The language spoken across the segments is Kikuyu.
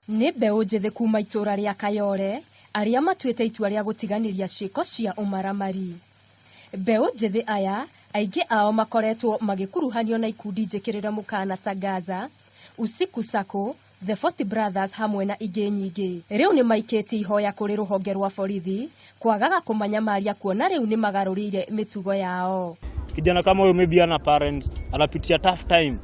Nĩ mbeũ njĩthĩ kuma itũra rĩa Kayole arĩa matuĩte itua rĩa gũtiganĩria ciĩko cia ũmaramari. Mbeũ njĩthĩ aya aingĩ ao makoretwo magĩkuruhanio na ikundi njĩkĩrĩre mũkana ta Gaza, Usiku Sacco, The 40 Brothers hamwe na ingĩ nyingĩ. Rĩu nĩ maikĩtie ihoya kũrĩ rũhonge rwa borithi kwagaga kũmanyamaria kuona rĩu nĩ magarũrĩire mĩtugo yao. Kijana kama huyo maybe ana parents, anapitia tough time,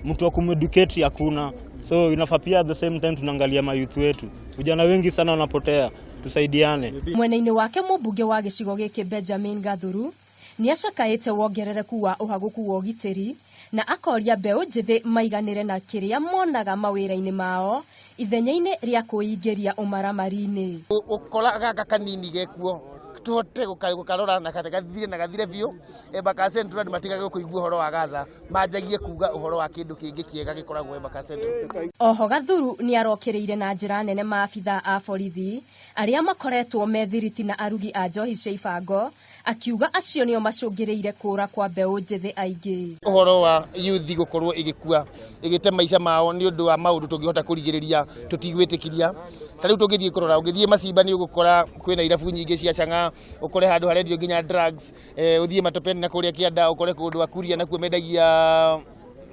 mtu wa kumeducate hakuna, so inafaa pia at the same time tunaangalia mayouth wetu, vijana wengi sana wanapotea, tusaidiane. Mwena-inĩ wake mũmbunge wa gĩcigo gĩkĩ Benjamin Gathuru nĩ acakaĩte wongerereku wa ũhagũku wa ũgitĩri na akoria mbeũ njĩthĩ maiganĩre na kĩrĩa monaga mawĩra-inĩ mao ithenya-inĩ rĩa kwĩingĩria ũmaramari-inĩ. Gũkora gaka kanini gekuo tuhote gũkarora na gathire na gathire biũ. Embakasi Central andũ matigage kũigua ũhoro wa Gaza, manjagie kuga ũhoro wa kĩndũ kĩngĩ kĩega gĩkoragwo Embakasi Central. Oho Gathuru nĩ arokĩrĩire na njĩra nene maabitha a borithi arĩa makoretwo me thiriti na arugi a njohi cia ibango, akiuga acio nĩo macũngĩrĩire kũra kwa mbeũ njĩthĩ aingĩ. Ũhoro wa youth gũkorwo ĩgĩkua ĩgĩte maica mao nĩ ũndũ wa maũndũ tũngĩhota kũrigĩrĩria tũtigwĩtĩkiria. Ta rĩu tũngĩthiĩ kũrora, ũngĩthiĩ Macimba nĩ ũgũkora kwĩna irabu nyingĩ cia chang'aa, ũkore handũ harendio nginya drugs, ũthiĩ Matopeni na kũrĩa kĩanda ũkore kũndũ Akuria nakuo mendagia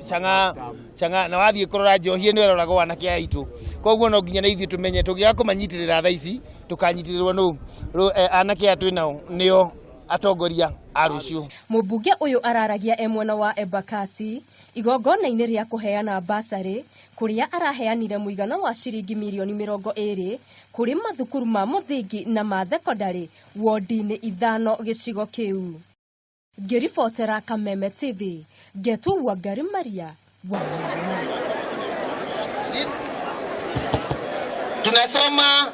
chang'aa chang'aa, na wathiĩ kũrora njohi ĩno ĩroragwo anake aya aitũ. Koguo no nginya na ithuĩ tũmenye tũngĩaga kũmanyitĩrĩra thaa ici tũkanyitĩrĩrwo nũ? Anake aya twĩ nao nĩo atongoria a rũciũ. Mũmbunge ũyũ araragia e mwena wa Embakasi igongona-inĩ rĩa kũheana basarĩ kũrĩa araheanire mũigana wa ciringi mirioni 20 kũrĩ mathukuru ma mũthingi na ma thekondarĩ wodi-inĩ 5 gĩcigo kĩu. Ngĩribotera Kameme TV, ngetwo Wangari Maria wa Tunasoma.